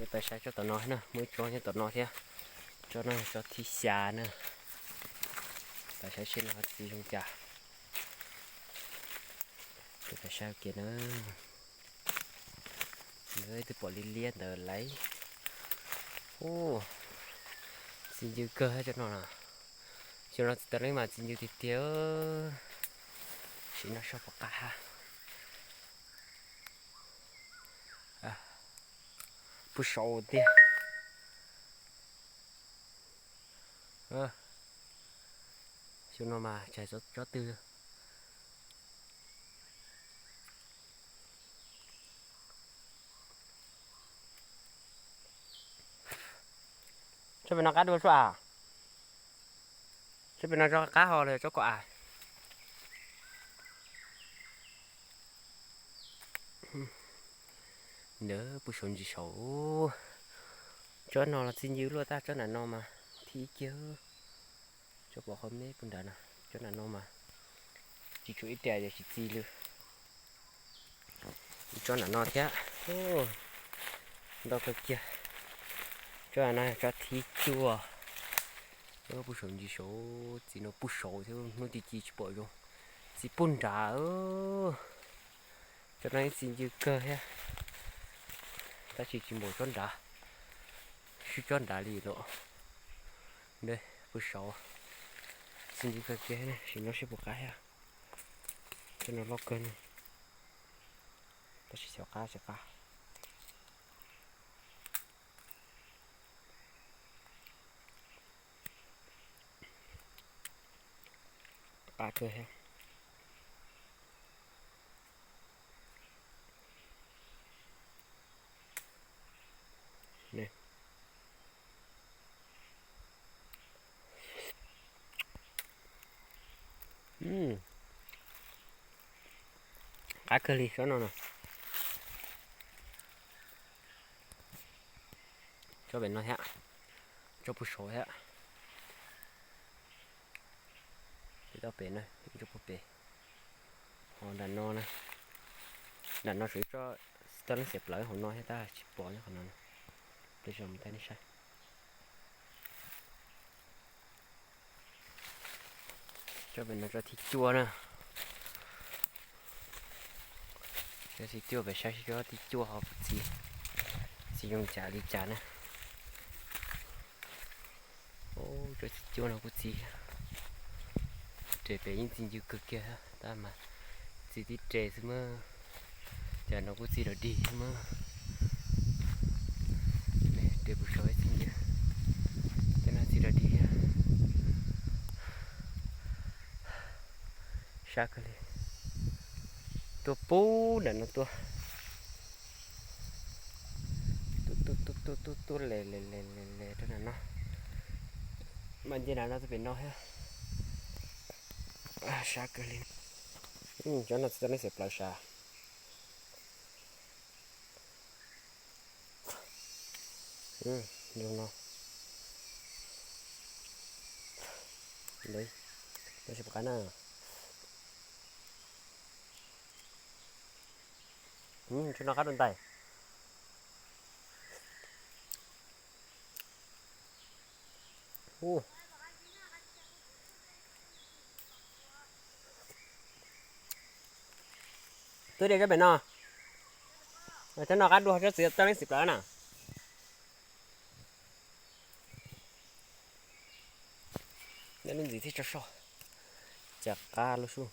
Peb saib tsob tom no na, muaj ib tsob nyob tom no thiab. Tsob no tsob thib xya na. Peb saib seb nws ho txi zoo cas. Peb saib kiag na. Twb pom liab liab ntawd lauj. Ub, txi ncw kawg tsob no na. Xyoo no tsis tau leej mas txi ncw tiag tiag. Sim no seb puas qab hab. Puag saud tiag. Xyoo no mas tsais tsob twg. Tsob pem no qab dua sua a? Tsob pem no tsob qab ho los tsob ko a? Ntawd puag saud ntsis saud. Tsob no los txi ncw luaj tab, tsob nram no mas thib ib kiag. Tsob pom qhov me puag nrad no, tsob nram no mas tsis tshuav ib ras ces tsis txi li. Tsob nram no thiab, ntau kawg kiag. Tsob no tsob thib cuaj. Puag saud ntsis saud, txi no puag saud thiab, hnub ci ci tsis pom zoo. Txi puag nrad. Tsob no yeej txi ncw kawg thiab, tab sis tsis npaum tsob nrad, swb tsob nrad li lawm. Puag saud txi ncw kawg kiag, sim no seb puas qab thiab. Tsob no loj kawg ne, tab sis xyov qab tsis qab. Qab kawg thiab. Qab kawg li tsob no na. Tsob pem no thiab, tsob puag saud thiab. Pem toj pem na, tsob puag pem. Ho nram no na, nram no tseem tsob toj leeb xiam plaws hauv no thiab tab tsis pom nyob qhov no. Peb mus thaij nej saib. Tsob pem no tsob thib cuaj na. Tsob thib cuaj, peb saib tsob thib cuaj ho puas txi, txi zoo cas li cas na. Tsob thib cuaj no kuj txi, res pem yeej txi ncw kawg kiag tab mas txi tib res xwb mas, cas no kuj txi dog dig xwb mas. Res puag saud txi ncw, tej no txi dog dig thiab. Sab kawg li. Tuaj puag nram no tuaj, tuaj tuaj tuaj tuaj tuaj le le le le le rau nram no, mas nce nram no tuaj pem no thiab. Sab kawg li. Cov no tsis tau neeg xeem plaws sav. Zoo no, no tsis pom qab na. Tsob no qab dua ntais. Twb de tsob pem no, tsob no qab dua, tsob txiv tau leej xeem plaws na. Neb lub ntxiv thiaj tso soj, cas qab lub sub.